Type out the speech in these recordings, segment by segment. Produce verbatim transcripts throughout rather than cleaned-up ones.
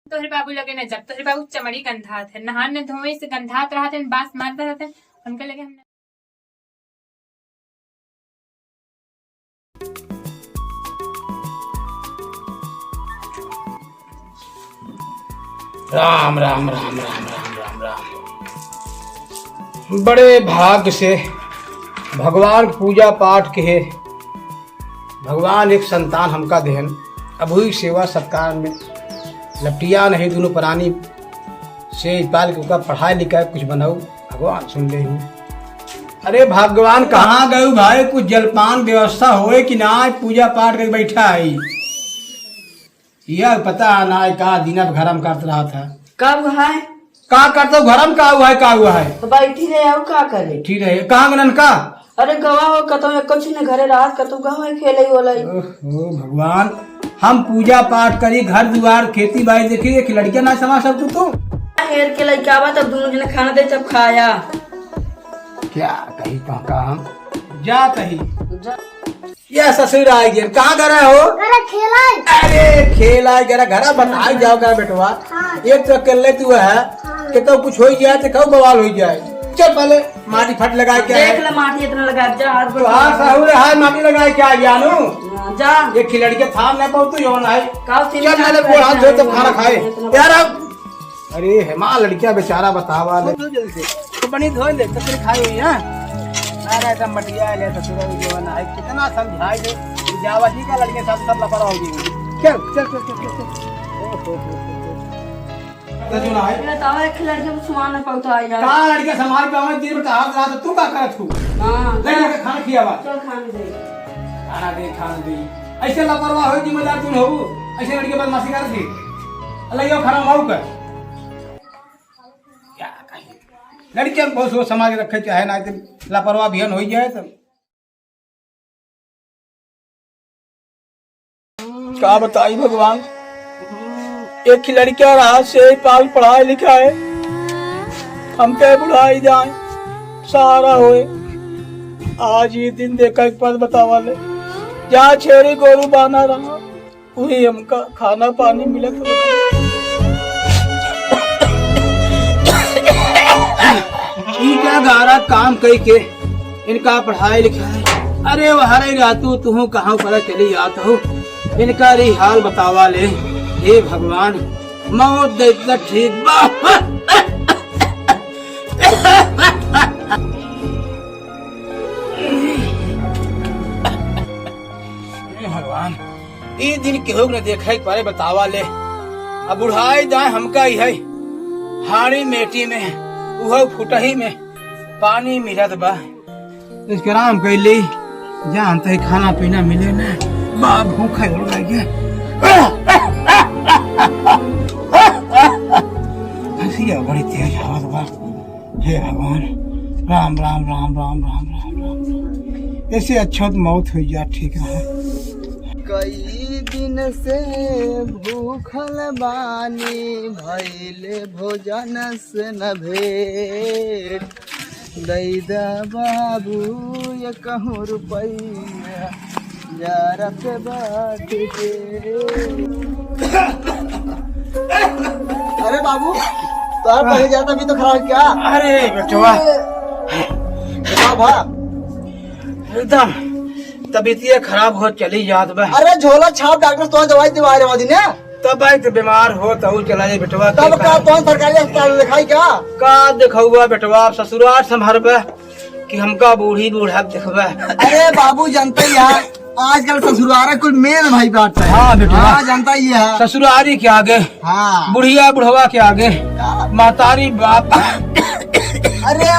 तोहरे बाबू लगे न जब, तोहरे बाबू चमड़ी गंधात है, नहान न धोवे से गंधात रहत है, बास मारत रहत है, उनके लगे हम राम, राम, राम। बड़े भाग्य से भगवान पूजा पाठ के भगवान एक संतान हमका देहन। अब हुई सेवा सत्कार में लपटिया नहीं दोनों प्राणी से पाल के ओका पढ़ाई लिखाई कुछ बनाऊ, भगवान सुन ले। अरे भगवान, कहाँ गए भाई? कुछ जलपान व्यवस्था होए कि ना? पूजा पाठ करके बैठा है। यह पता ना है का दिन अब घर में करत रहा था। का हुआ है? का करत हो घर में? का हुआ है, का हुआ है? तो बैठी रहे, और का करे? बैठी रहे। कहाँ गनन का? अरे गवा हो, कतौ एको छिन घरे रहत, कतौ गवा है खेले वाला ही। ओहो भगवान, हम पूजा पाठ करी, घर दुआर, खेती बाड़ी देखी, एक लड़किया ना समा सब तू, तू। हेर के लड़का बा, तब दोनों जने खाना दे, तब खाया। क्या कही तो का हम? जा कही। जा। ये ससुर आ गए, कहाँ गए हो? अरे खेला है। अरे खेला है, जरा घर बताई जाओ का बेटवा। हाँ। एक तो अकेले तू है, हाँ। कि तो कुछ हो जाए तो कहू बवाल हो जाए। चल पहले माटी फट लगाए क्या देख है? ले माटी इतना लगा जा, हाथ तो हाँ, साहू रे, हाथ माटी लगाए क्या जानू? हाँ, जा। ये खिलड़ी के थाम नहीं पाऊ तू, यो ना है। का उसी चल में पहले हाथ गोड़ हाथ धो तो खाना खाए। इतना यार अब अरे हेमा, लड़किया बेचारा बतावा ले। धो जल्दी से। तो बनी धो ले, तो फिर खाई हुई, हाँ? अरे एकदम मटिया ले, तो पूरा ये वाला है, कितना समझाए दे, जावा जी का लड़के सब, सब लफड़ा हो गई। चल, चल, चल, चल, चल, चल। ओ, हो, हो, हो, हो। तो जो ना है। बताओ, एक लड़के को सुना ना पाऊ तो आ यार। कहाँ लड़के समाज पे आवे, दिन में तो हाथ रहा, तो तू का करत तू? हाँ। ले लड़के खाना खियावा। चल खाने दे। खाना दे, खाना दे। ऐसे लापरवाह हो, जिम्मेदार तू हो, ऐसे लड़के बदमाशी करत ही। अलग यो खराब मऊ कर। क्या कही? लड़कियन बहुत सोच समाज रखे चाहे ना, तो लापरवाह बिहन हो जाए तो। का बताई भगवान, एक ही लड़का रहा से ही पाल पढ़ाए लिखाए, हम के बुढ़ाई जाए, सहारा होए। आज ये दिन देखा एक बार बतावा ले, जा छेड़ी गोरू बाना रहा। उही हमका खाना पानी मिलत रहे। ई का गारा काम कई के इनका पढ़ाई लिखाई। अरे वह रे रातू, तुहूँ कहाँ पर चली जात हो? इनका री हाल बतावा ले। हे भगवान, मौत दे इतना ठीक बा। हे भगवान, ई दिन केहू न देखे के पारे बतावा ले। अब बुढ़ाई जाए हमका ही है। हाड़ी मेटी में, उहो फुटही में पानी मिलत बा। इसके आराम कर ले, जानते ही खाना पीना मिले ना। बाप भूखा ही उड़ गया। हंसिया बड़ी तेज आवत बा। हे भगवान, राम, राम, राम। ऐसे अच्छा तो मौत हो जा, ठीक रहा। कई दिन से भूखल बानी, भइल भोजन से न भेंट। दैदा बाबू, ये कहूँ रुपैया। यारत बाटे। अरे बाबू, तोहार पहले ज्यादा भी तो खराब क्या? अरे बेटवा। का भा? एकदम तबीयतिया खराब हो चली जात बा। अरे झोला छाप डॉक्टर तो दवाई दिवा रहे वादी ने। तब आई तो बीमार हो तो चला जाए बेटवा। तब का तो सरकारी अस्पताल में दिखाई क्या? का देखौबा बेटवा, ससुराल संभरबा। कि हमका बूढ़ी बूढ़ा देखबा। अरे बाबू, जानते ही है, आजकल ससुरारे कुल मेल भाई बात है। हाँ बेटवा। हाँ, जानता ही है। ससुरारी के आगे, हाँ। बुढ़िया बुढ़वा के आगे, का? महतारी बाप। अरे,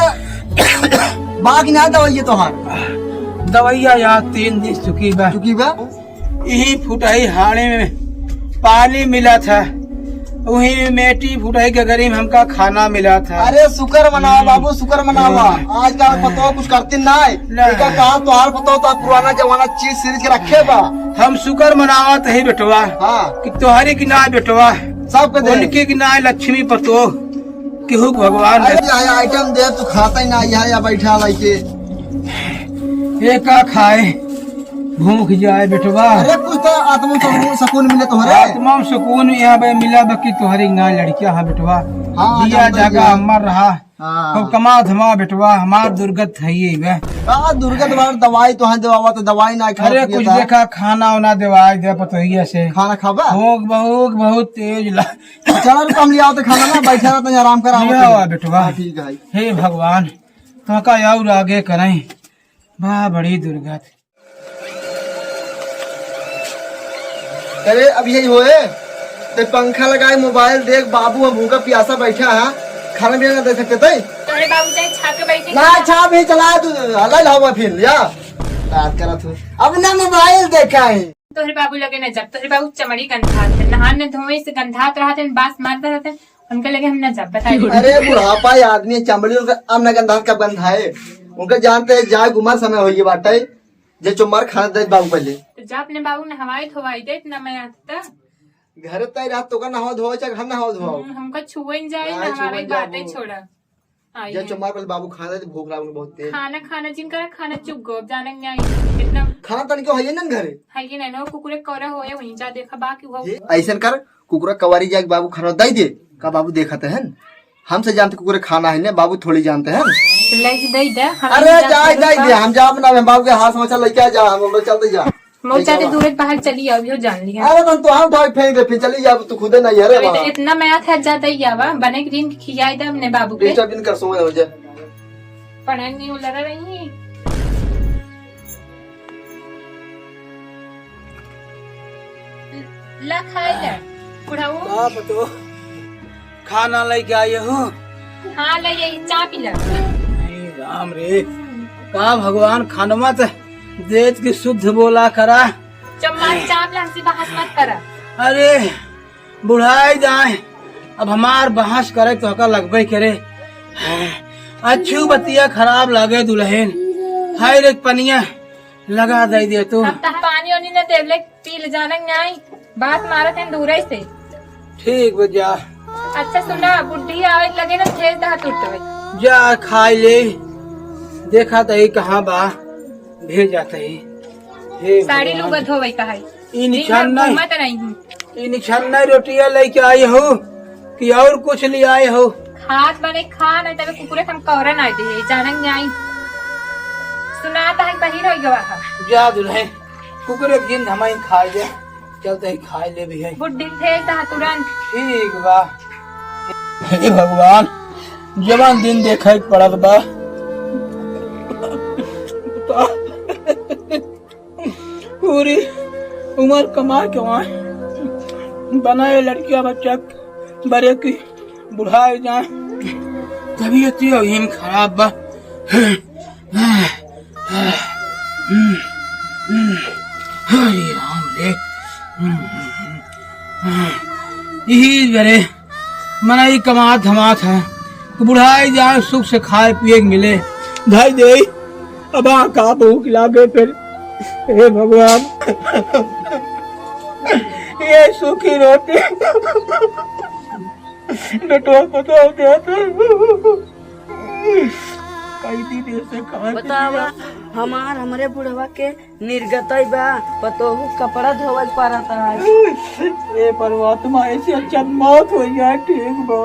बाकी ना दवाइए तोहार। दवाइया यार तीन दिन चुकी बा। चुकी बा? यही फुटही हाड़े में पानी मिला था, वही मेटी फुटही गगरी में हमका खाना मिला था। अरे शुक्र मनावा बाबू, शुक्र मनावा। हम्म। आजकल पतो कुछ करती ना है। ना। एका कहा तोहार पतो तो पुराना जमाना चीज सीरीज के रखे बा। हम शुक्र मनावत ही बेटवा। हाँ। कि तोहरी की ना बेटवा। सबके दे। उनकी की ना लक्ष्मी पतो। केहू के भगवान अरे है। आइटम दे, तू खाता ही ना, यहाँ, यहाँ बैठा लाइके। ये का खाए? भूख जाए बेटवा। अरे कुछ तो आत्मा में सुकून, सुकून मिले तोहरे। आत्मा में सुकून यहाँ पे मिला, बाकी तोहरे ना लड़किया। हाँ बेटवा, हाँ, दिया जानता जागा ही है। अमर रहा। हाँ। खूब कमा धमा बेटवा, हमार दुर्गत है ये बे। का दुर्गत बार दवाई तो है देवावा, तो दवाई ना खा अरे पिए कुछ था। देखा, खाना वाना देवाई दे पतोहिया से। खाना खाबा? भूख बहुत, बहुत तेज ला। चला रुक, हम ले आओ तो खाना ना, बैठा रहा तो आराम करा। ले आओ बेटवा। हाँ, ठीक है। हे भगवान, तो का और आगे करें। वाह, बड़ी दुर्गत। अरे, अब यही होए, ते पंखा लगाए, मोबाइल देख, बाबू हम भूखा प्यासा बैठा है, खाना पीना ना दे सकते ते? तोहरे बाबू चाहे छाप के बैठे ना, हैं। छाप ही चला तू, अलग हवा फिर, या? बात करा तू। अब ना मोबाइल देखा है। तोहरे बाबू लगे ना जब, तोहरे बाबू चमड़ी गंधात है, नहान ने धोए से गंधात रहत है, बास मारत रहत है, उनके लगे हम ना जब, बताई दे। अरे बुढ़ापा है आदमी, चमड़ी उनका अब ना गंधात, कब गंधाए? उनका जानते हैं, जाए गुमर समय होइए बाटे, जे चुम्मार खाना दे बाबू पहले। तो जा अपने बाबू नहवाई धोवाई दे, इतना मैं आता। घर तय रात तो का नहावा धोवा, चाहे हम नहावा धोवा। हम्म, हमका छुए न जाए, हाँ, नहवावे छुए की बातें जाबो। छोड़ा। हाँ, जे ये। चुम्मार पहले बाबू खाना दे, भूख लागल बहुत तेज। खाना, खाना जिन करा, खाना चुप गो, अब जाने नहीं आई। इतना खाना तन क्यों है ये नन घरे? है कि नहीं, ना कुकुरे कौरा होए, वहीं जा देखा, बाकी हुआ। ये ऐसन कर, कुकुरा कवारी जाके बाबू खाना दे दे, का बाबू देखत हन? हमसे जानते कुकुरे खाना है ने, बाबू थोड़ी जानते हैं। ले के दे दे, हम अरे नहीं जाए, जानते जाए दे, का। हम जाब ना, हम बाबू के हाल समाचार लेके आ जा, हम लोग चलते जा। मौसा लेके ते आवा। दूर बाहर चली आओ, यो जान लिया। अरे तुम तो हम उठा के फेंक दे, फिर चली जा, तू खुदे नहीं है रे अरे तो बाबा। इतना मैं था जाता ही आवा, बने के दिन खियाई दे हमने बाबू के। बेटा बिन कर सोए हो जाए। पढ़ाई नहीं उलरा रही। ला खाई ले, बुढ़ऊ। का पतो, खाना लेके आए हो? हाँ, ले ये चाप पी ले। अरे राम रे, का भगवान खानवा त देत की शुद्ध बोला करा। चम्मा चाप ले, हमसे बहस मत करा। अरे, बुढ़ाई जाए, अब हमार बहस करे तो का लगबे करे। अच्छू बतिया खराब लागे दुल्हन। हाय रे पनिया, लगा दे दे तू। अब तह पानी ओनी न देवले, पी ले जाना न्याय। बात मारत हैं दूरे से। ठीक बा, जा। अच्छा सुना, बुढ़ी आवे लगे ना, भेज दहा तुरते। जा खाई ले, देखा तही कहाँ बा, भेजा तही। हे साड़ी भगवान। लुगा धोवे का है। ई दिन निछान भर नहीं। घूमत रही हूँ। ई निछान नहीं रोटिया लेके आई हो कि और कुछ ले आए हो? खात बने खा, नहीं तबे कुकुरे हम कौरन आए दे, जानन जाई। सुनात है बहिर होई गवा है। जा दुल्हन, कुकुरे के जिन धमाई खाए दे, चलते ही खाए ले भी है। बुढ़ी भेज दहा तुरंत। ठीक बा। हे भगवान, जवान दिन देखे के पड़त बा। पूरी उम्र कमा के वहाँ बनाए लड़किया बच्चा बड़े की बुढ़ाए जाए। तबीयत यो हिम खराब बा। हरे राम रे। यही बरे मनई कमात धमात है, बुढ़ाई जाए सुख से खाए पिए के मिले। धाई दे, अब आ का भूख लागे फिर। हे भगवान, ये सूखी रोटी बेटवा पता हो गया था। कई दिन ऐसे खाए बतावा, पिए। हमार, हमरे बुढ़वा के निर्गतई बा, पतोहू कपड़ा धोवल पड़त है। ए परमात्मा, ऐसे अच्छा मौत हो जाए, ठीक बा।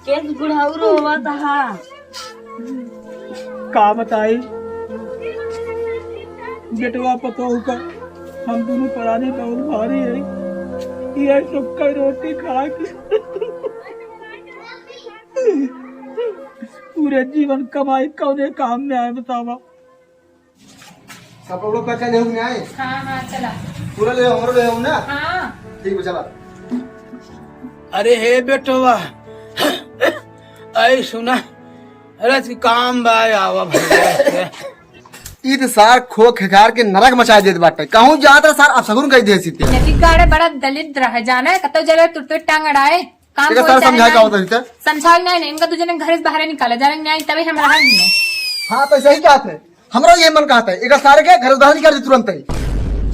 केस बुढ़ऊ रोवत हा। का बताई, बेटवा पतोहू का हम दोनों परानी बहुत भारी है। ये सुक्का रोटी खा के पूरे जीवन कमाई कौने काम में आए बतावा? कपड़ा उपड़ा पैक कर ले, हम आए। हाँ, हाँ, चला। पूरा ले, हमरो ले, हम ना। हाँ। ठीक बा, चला। अरे हे बेटवा, आई सुना, अरे की काम बा, आवा भैया। ई त सार खो खेखार के नरक मचा देत बाटे। कहूँ जात रहा सार अपसगुन कह दे सीते। नकी गाड़े बड़ा दलिद्र है, जाना है, कतौ जगह तुरते टांग अड़ाए। काम एकर कोई सारे चाहे समझाए का नहीं। होता है, समझाए नहीं, नहीं, इनका दू जने घर से बाहर निकाला, जाने नहीं, तभी हम रहा ही नहीं। हाँ, तो सही बात है, हमरा ये मन कहता है, एकर सारे के घर से बाहर निकाल दे तुरंत ही,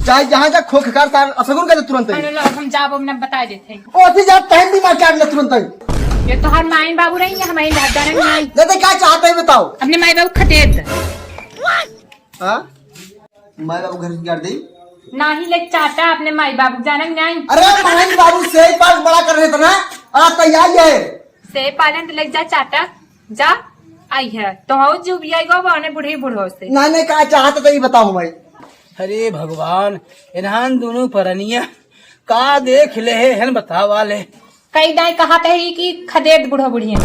चाहे जहाँ जा खो खेखार सारे असगुन कर दे तुरंत ही। अरे लो, हम जाब, हमने बताए देते हैं। ओ, अथी जा, तहन भी मार काट ले तुरंत ही। ये तो हर माइन बाबू रही है, हमारे घर जाने नहीं। नहीं तो क्या चाहते हैं बताओ? अपने माई बाबू खदेड़ दे। हाँ? माई बाबू घर से निकाल दे। नाही ले चाटा अपने माई बाबू, जानन नाही। अरे माई बाबू से पास बड़ा कर रहे थे ना, आज तैयार है। से पालन तो ले जा चाटा, जा। आई है तो हो जो भी आई गो बने बूढ़े बूढ़ो से। ना नहीं, का चाहत तो ये बताओ भाई। अरे भगवान, इन्हान दोनों परनिया का देख ले है, हन बतावा ले। कई दाई कहा थे कि खदेड़ बूढ़ो बुढ़िया।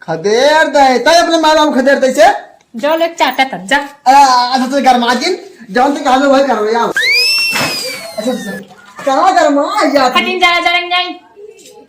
खदेड़ दे, तय अपने माँ बाप खदेड़ दे से। जो ले चाटा तब जा। आ, अच्छा तो गरमा जिन, जौन ते कहा भाई करो यार। अच्छा, अच्छा, कहाँ गरमा यार? खटिन जा, जा, जा।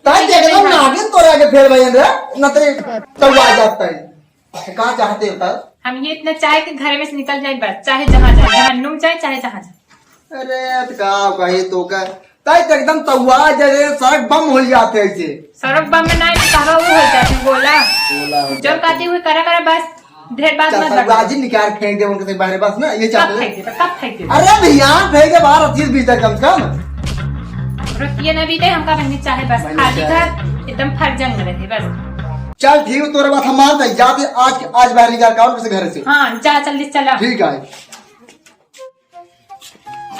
ताई के एकदम नागिन तोरे आगे फेल भैया रे, न ते तौवा जाता है। का चाहते हो ताई? हम ये इतना चाहे कि घर में से निकल जाए बस, चाहे जहाँ जाए, जहाँ नून जाए, चाहे जहाँ जाए। अरे, तो का कही तो का? ताई तो एकदम तौवा जरे सड़क बम हो जाते हैं इसे। सड़क बम में ना, तो कहवा वो हो जाते हैं, गोला। गोला हो जो जाते कहती हैं। हुई करा, करा बस, ढेर बात चल, मत तौवा बता। जी निकाल फेंक दे उनके से बाहर बस ना, ये सब चाहते हैं। फेंक दे, सब फेंक दे। अरे भैया, फेंक दे बाहर, तीस बीस तक कम से कम। रुकिए ना बीते, हमका बहनी चाहे बस, बहनी खाली चाहे। घर, एकदम फर्जंग रहे बस। चल ठीक है, तोरे बात हम मानते हैं, जाते आज, आज बाहर निकाल के आओ उनके से घर से। हाँ, जा जल्दी चला। ठीक है।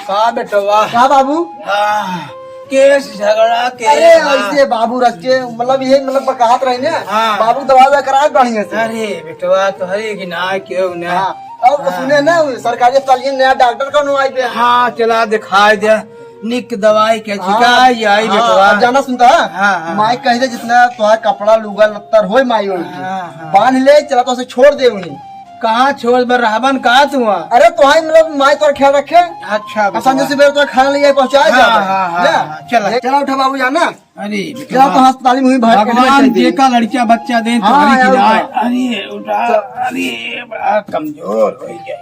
का बेटवा? का बाबू? हाँ, केस झगड़ा के अरे, हाँ। ऐसे बाबू रच के, मतलब, ये, मतलब, बकात रही ना। हाँ। बाबू दवा दवा करा बढ़िया से। अरे, बेटवा, तो हरे कि ना, क्यों ना? हाँ। और हाँ। सुने ना, सरकारी अस्पताल ये नया डॉक्टर कौन आई पे? हाँ, चला दिखाई दे। निक दवाई के हाँ। छिकाई आई हाँ, बेटवा। अब जाना सुनता है? हाँ, हाँ। माई कह दे जितना तुम्हारा कपड़ा, लुगा, लत्तर होय माई होय की। हाँ, हाँ। बांध ले, चला तो उसे छोड़ दे उन्हें। कहाँ छोड़ बर रहबन का तू? अरे तो आई मतलब माई तोर ख्याल रखे। अच्छा, अब संजय बेटवा। सुबह तो खाना ले जाए पहुँचाए हाँ, जाबे। हाँ, हाँ, ना? हाँ, चला। चला उठा बाबू जाना। अरे चला तो बेटवा। अस्पताल में हुई बाहर भगवान के लिए जेका लड़किया बच्चा दे हाँ, तुम्हारी यार, की राय। उठा। अरे उठा। चल। अरे बड़ा कमजोर हो गया।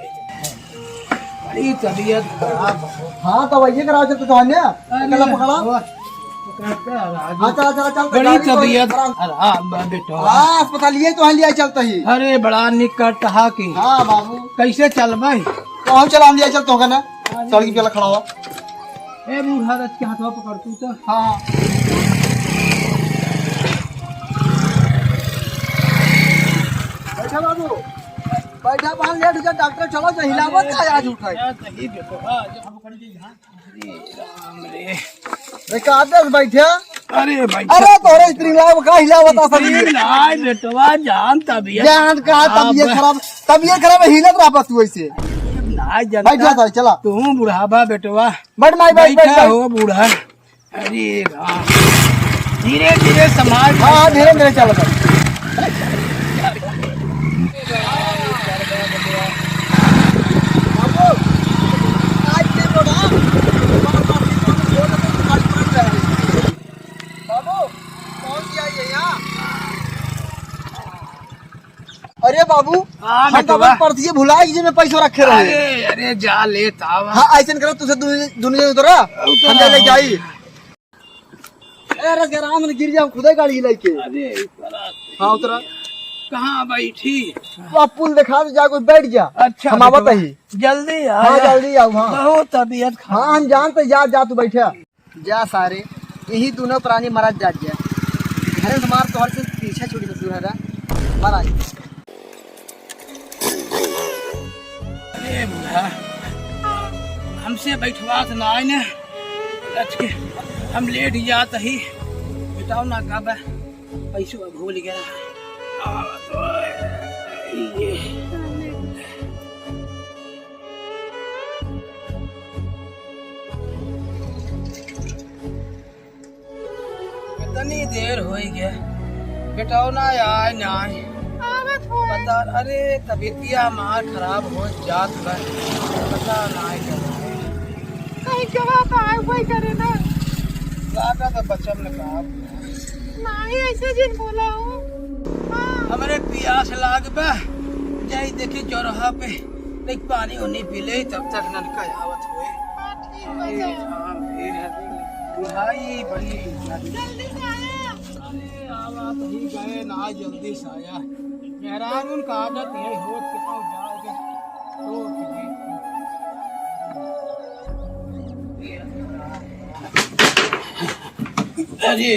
बड़ी तबीयत खराब हो। हाँ, तो वही करा चलते तो अन्य। अरे, इकला पकड़ा। बाबा, पकड़ता है, राजू। हाँ, चला, चला, चल, बड़ी गाड़ी तो तबीयत खराब। खराब बा बेटा। हाँ, अस्पताल ये तो है, लिया चलता ही। अरे, बड़ा निक करता है कि। हाँ, बाबू। कैसे चल भाई? तो हम चला, हम लिया चल तो होगा ना। अरे। सड़की पे खड़ा हुआ। ए, बूढ़ा रच के हाथवा पकड़ तू तो। हाँ। बैठा बाबू। बैठा, वहाँ लेट हो जा, डॉक्टर चलो, जो हिलावत अरे, का आज उठाई। क्या सही बेटवा, जो हम कर दी, हाँ। अरे राम रे। रे, का दस बैठा? अरे भाई। अरे, तोरे स्प्रिंग लाग का हिलावत आ सभी? स्प्रिंग लाग बेटवा, जान तबियत जान का खराब। तबियत खराब, तबियत खराब है, हिलत रहा बस वैसे। ना जनता। बैठा था, चला। तू बुढ़ाबा बेटवा। बैठ माई, बैठ, बैठ, बैठा बैठ। हो बूढ़ा। अरे राम। धीरे धीरे समाज हाँ, हाँ, धीरे धीरे चल भाई। बाबू, कौन सी आई है यहाँ? अरे बाबू, हाँ, हम तो बेटवा। अपन पर्ची भुला गए, जेमे पैसो रखे रहे। अरे, अरे, जा लेत आवा। हाँ, ऐसे करो, तुझे दुनिया, दुनिया उतरा, उतरा हम जा ले हो। जाई। ए, रस के राम ने गिर जाओ, खुदे गाड़ी लेके। अरे, उतरा। हाँ, उतरा। कहाँ बैठी? वो पुल दिखा दे, जा कोई बैठ जा। अच्छा, हम आवत बेटवा। ही। जल्दी आ हाँ, जा। जल्दी आओ, हाँ। बहुत तबीयत खराब। हाँ, हम जानते, जा, जा, तू बैठा। जा सारे, यही दोनों प्राणी मरत जात जा। घरे से मार तोहर से पीछे छूट के सुहरा मरा। अरे बूढ़ा, हमसे बैठवात ना आए ने, रच के हम लेट जात ही, बताओ ना का बा, पैसो भूल गया। आ, तो ये। कितनी देर होई गया, बेटौना आए ना आए। आवत होए। पता, अरे, तबीयतिया हमार खराब हो जात बा, पता ना आए क्या। कहीं गवा तो आए, वही करे ना। लागा तो बचम ने कहा। नाही, ऐसे जिन बोला हूँ। हाँ। हमरे पियास लाग बा, जाई देखी चौराहा पे, एक पानी उनी पी ले, तब तक ननका आवत हुए। हाँ, ठीक बा, ए, जाओ। हाँ, ए, बुढ़ाई बड़ी। जल्दी से आया। अरे, आवा तो ही गए ना, जल्दी से आया। मेहरारून का आदत नहीं होत, कितना जाओगे, तो अरे,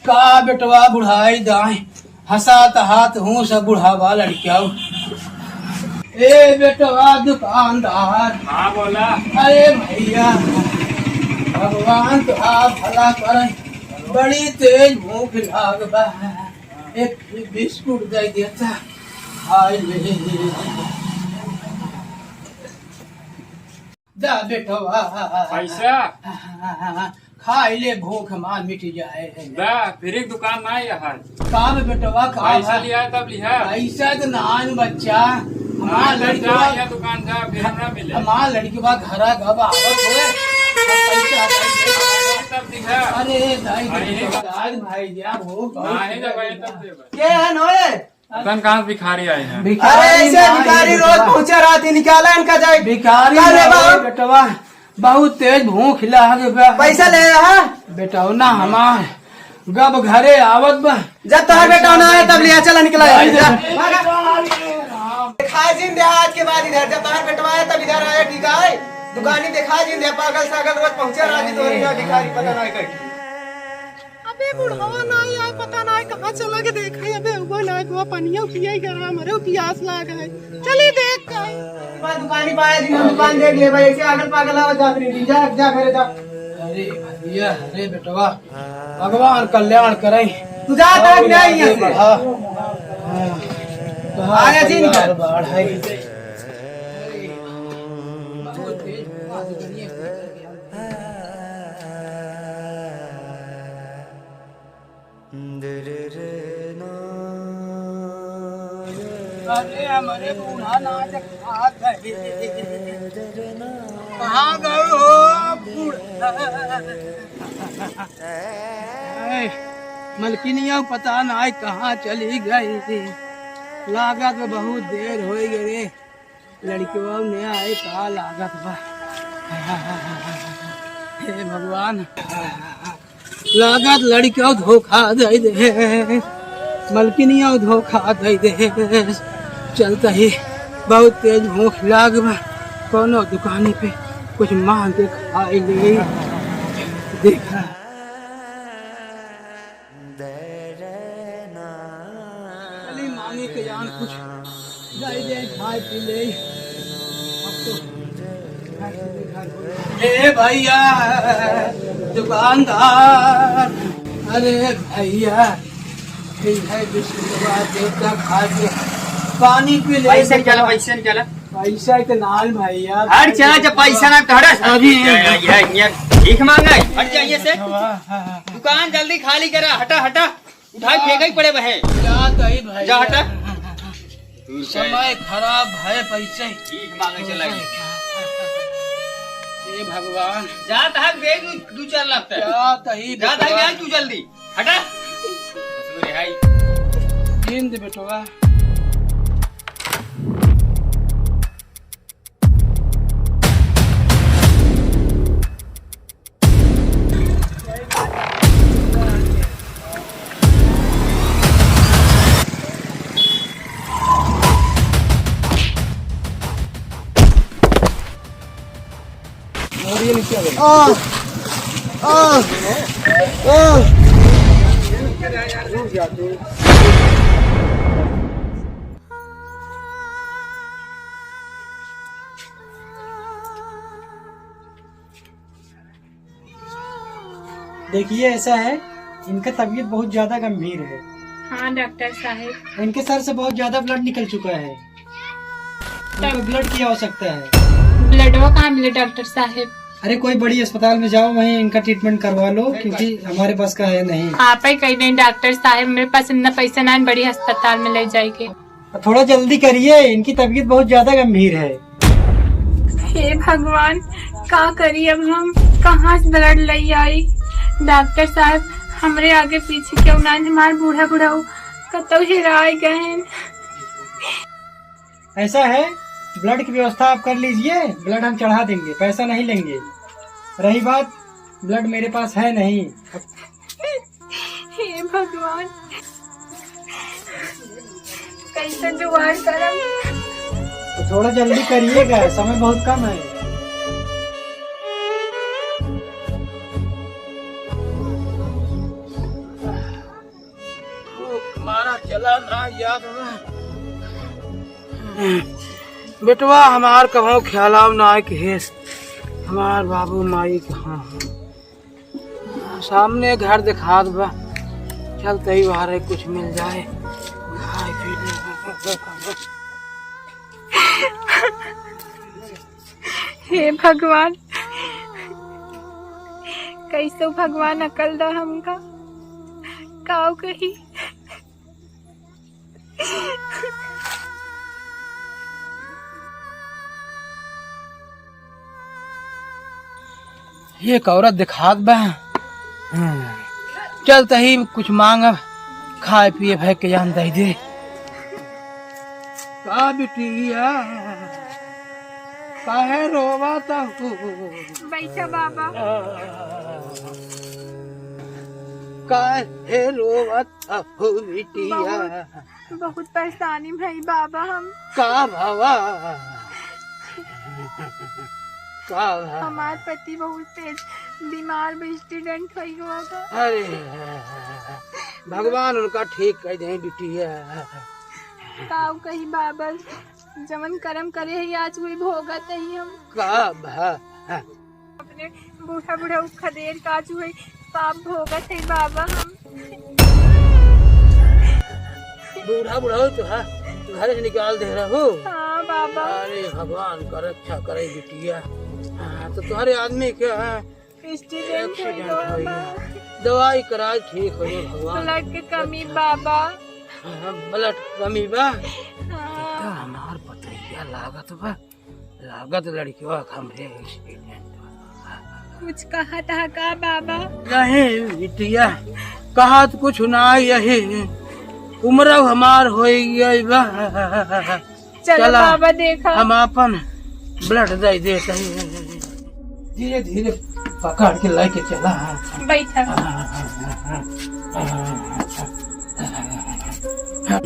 का बेटवा बुढ़ाई दाई, हंसात हाथ हूँ सब बुढ़ावा लड़कियाऊ। ए बेटवा दुकानदार। हाँ, बोला। अरे भैया, भगवान तोहार भला करे, बड़ी तेज भूख लाग बा, एक बिस्कुट दे देता, खाई ले। जा बेटवा। पैसा? खाई ले, भूख हमार मिट जाए। बा, फिर एक दुकान ना है यहाँ। का बे बेटवा, का पैसा बा? लिया तब लिहा। पैसा तो ना है बच्चा। हमार ना, लड़कवा जा, यहाँ दुकान जा, फिर हमरा मिले। हमार लड़कवा घरा गब आवत है। अब पैसा दे। तब लिहा। अरे दाई, अरे, दाई भाई, यार, हो, बहुत ना है जब आए तब देबा। के है नोए? पता न कहाँ से भिखारी आए हैं। भिखारी अरे, ऐसे ना, भिखारी ये रोज बेटवा। पहुँचा रात ही निकाला इनका जाए। भिखारी का ना लेबा? हो, बेटवा, बहुत तेज भूख लाग बा। पैसा ले आया है? बेटवा ना हमार, गब घरे आवत बा। जब तोहर बेटवा ना आए, तब लिया चला निकला जाए। जा। देखा जिन दे आज के बाद इधर, जब तोहर बेटवा आए, तब इधर आए, ठीक है? दुकानी देखा जिन दे, पागल सागल रोज पहुँचा रात ही तोहरी यहाँ भिखारी पता ना है कहीं। अबे बुढ़वा नाई आए, पता नाई कहाँ चला के देखा है। अबे उबो नाई, वो पनिया पिए गया, हमरे पियास लाग है। चली देख के आई। बा दुकानी पाए दिन हम दुकान देख ले भाई, ऐसे आगल पागल आवा जात रही, जा, जा घरे जा। अरे भैया, अरे बेटवा, भगवान कल्याण करे। तू जा, तक नहीं यहाँ से। हाँ। आया जी निकल। बाढ़ है। अरे हमरे बूढ़ा नाच खात है। कहाँ गए हो बूढ़ा? ए, मलकिनिया पता नाई कहाँ चली गई। लागत बहुत देर होइ गए। लड़कवा ने आए का लागत बा। हे भगवान, लागत लड़कवा धोखा दे दे, मलकिनिया धोखा दे दे। चलता ही बहुत तेज भूख लाग बा, कोनो दुकानी पे कुछ मांग के खाई ले। देखा। चली मांगी के जान कुछ दे दे, खाए पी ले। अब तो ए भैया दुकानदार, अरे भैया, ठीक है, बिस्कुट दे दे, खा के पानी पी ले। पैसा निकाला, पैसा निकाला। पैसा के नाल भाई यार। हट चला, जब पैसा ना तो हटा। अभी ये, ये, ये, ये भीख मांगा है। हट जाइए से। हाँ, हाँ, हाँ। दुकान जल्दी खाली करा, हटा, हटा। उठा के फेंका ही पड़े बहे। जा तई भाई। जा हटा। तू से समय खराब है, पैसे। भीख मांगे चला गया। हे भगवान। जा तहक दे दू, दू चार लाख तक। जा तही जा तहक बेटवा। दे तू जल्दी। हटा। ससुर है। जिंद बेटवा। देखिए, ऐसा है, इनका तबीयत बहुत ज्यादा गंभीर है। हाँ डॉक्टर साहब। इनके सर से बहुत ज्यादा ब्लड निकल चुका है। इनको तब ब्लड की आवश्यकता है। ब्लडवा कहाँ मिले डॉक्टर साहब? अरे, कोई बड़ी अस्पताल में जाओ, वहीं इनका ट्रीटमेंट करवा लो, क्योंकि हमारे बस का है नहीं। आप ही कही नहीं डॉक्टर साहब, मेरे पास इतना पैसा ना है बड़ी अस्पताल में ले जाए के। थोड़ा जल्दी करिए, इनकी तबीयत बहुत ज्यादा गंभीर है। हे भगवान, का करी अब हम, कहाँ से ब्लड लई आई? डॉक्टर साहब, हमरे आगे पीछे क्यों ना, हमार बूढ़ा बुढ़ऊ कतौ हेराय गए। ऐसा है, ब्लड की व्यवस्था आप कर लीजिए, ब्लड हम चढ़ा देंगे, पैसा नहीं लेंगे। रही बात, ब्लड मेरे पास है नहीं। हे भगवान, कैसे जुगाड़ करब? तो थोड़ा जल्दी करिएगा, समय बहुत कम है। भूख मारा चला ना यार। बेटवा हमार कभो ख्यालाव ना आए कि हेस, हमार बाबू माई कहाँ हैं? सामने घर दिखात बा, चलते ही वहाँ रहे कुछ मिल जाए, खाए पी ले। हे भगवान, कैसो भगवान अकल दा हमका, काव कही। एक औरत दिखात बा। हम्म। चल तही कुछ मांगब, खाए पिए भय के जान दे दे। का बिटिया, काहे रोवत हू? बैठा बाबा। काहे रोवत हू बिटिया? बहुत बहुत परेशानी में हई बाबा हम। का भवा? का भवा? हमार पति बहुत तेज बीमार बा, accident होइ गवा बा। अरे, भगवान उनका ठीक कर दे बिटिया। काव कही बाबा, जवन करम करे हई आज वही भोगत हई हम। का भवा? अपने बूढ़ा बूढ़ा खदेर का आज वही पाप भोगत हई बाबा हम। बूढ़ा बूढ़ा हो तो है, घर से निकाल दे रहो। हाँ बाबा। अरे भगवान का रक्षा करे बिटिया। हाँ, तो तुम्हारे आदमी क्या है? Accident होइ गवा बा। दवाई कराए ठीक होइ जाए भगवान। Blood के कमी बाबा। हाँ, blood कमी बा। हाँ। बेटा, हमार पतैया लागत बा। लागत लड़किवा का हमरे accident। कुछ कहत हा का बाबा? नहीं बिटिया, कहत कुछ ना, यही उम्र हमार होइ गई बा। चलो चला, बाबा देखा। हम आपन blood दे देत हई। धीरे धीरे पकड़ के लेके चला। बैठा।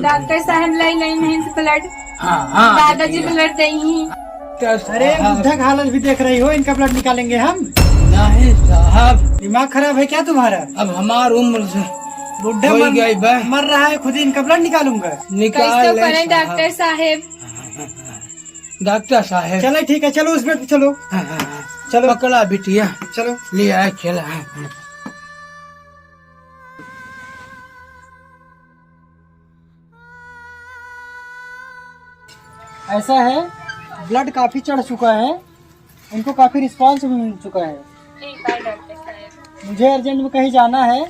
डॉक्टर साहब, लाई, लाई, नहीं से blood। हाँ, हाँ, दादाजी बिटिया। Blood देइहीं। अरे, बुढ़ा का हालत भी देख रही हो, इनका blood निकालेंगे हम। नहीं साहब। दिमाग खराब है क्या तुम्हारा? अब हमार उम्र से बुढ़ा होइ मर, गई बा। मर रहा है, खुद ही इनका blood निकालूंगा। निकाल कैसे ले करें साहब। डॉक्टर साहब? डॉक्टर साहब। चलो ठीक है, चलो उस bed पे चलो। हाँ, हाँ, हाँ। चलो। पकड़ा बिटिया। चलो। ले आए खेला। ऐसा है, blood काफी चढ़ चुका है, इनको काफी response भी मिल चुका है। ठीक है डॉक्टर साहब। मुझे urgent में कहीं जाना है,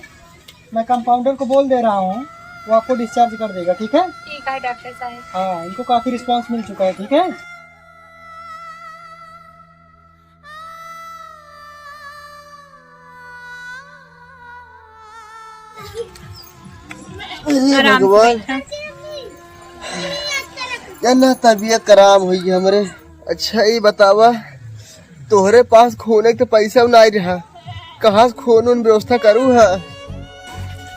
मैं compounder को बोल दे रहा हूँ, वो आपको discharge कर देगा, ठीक है? ठीक है डॉक्टर साहब। हाँ, इनको काफी response मिल चुका है, ठीक है? अरे आराम से भगवान, बैठा। केना तबीयत खराब हुई हमरे। अच्छा, ई बतावा, तोहरे पास खूने के तो पैसा ना रहा, कहाँ से खून उन व्यवस्था करू है?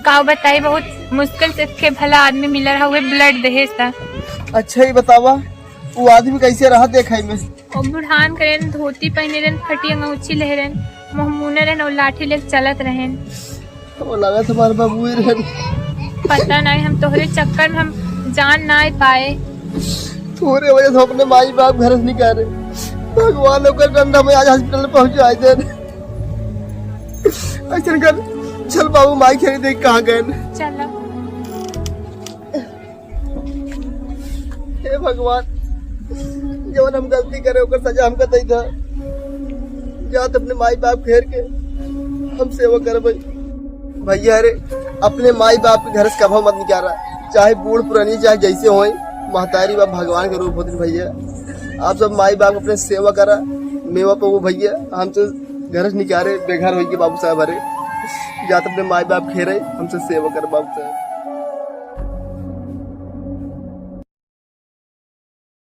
का बताई, बहुत मुश्किल से के भला आदमी मिल रहा, उहे blood देहे सा। अच्छा, ई बतावा, वो आदमी कैसे रहा देखाई में? और बुढ़ान करेन, धोती पहने रहन, फटी अंगौछी ले रहन, मुँह मुने रहन और लाठी लेके चलत रहन। वो लगा तुम्हारे बाबू ही रहन। पता नहीं, हम तोहरे चक्कर में हम जान ना पाए। तोहरे वजह से अपने माई बाप घर से निकाले। भगवान ओकर डंडा में आज hospital में पहुँचाए दे। ऐसन कर, चल बाबू, माई खेली देख कहाँ गए। चलो। हे भगवान, जवन हम गलती करे, ओकर सजा हमका दे दा। जात अपने माई बाप घेर के हम सेवा करबै। भैया रे, अपने माई बाप के घर से कभो मत निकाला, चाहे बूढ़ पुरानी, चाहे जैसे होए, महतारी बाप भगवान के रूप होते भैया। आप सब माई बाप अपने सेवा करा, मेवा पे वो भैया, हम तो घर से निकाले, बेघर होई के बाबू साहब हरे, जात अपने माई बाप घेरे, हमसे सेवा कर बाबू साहब।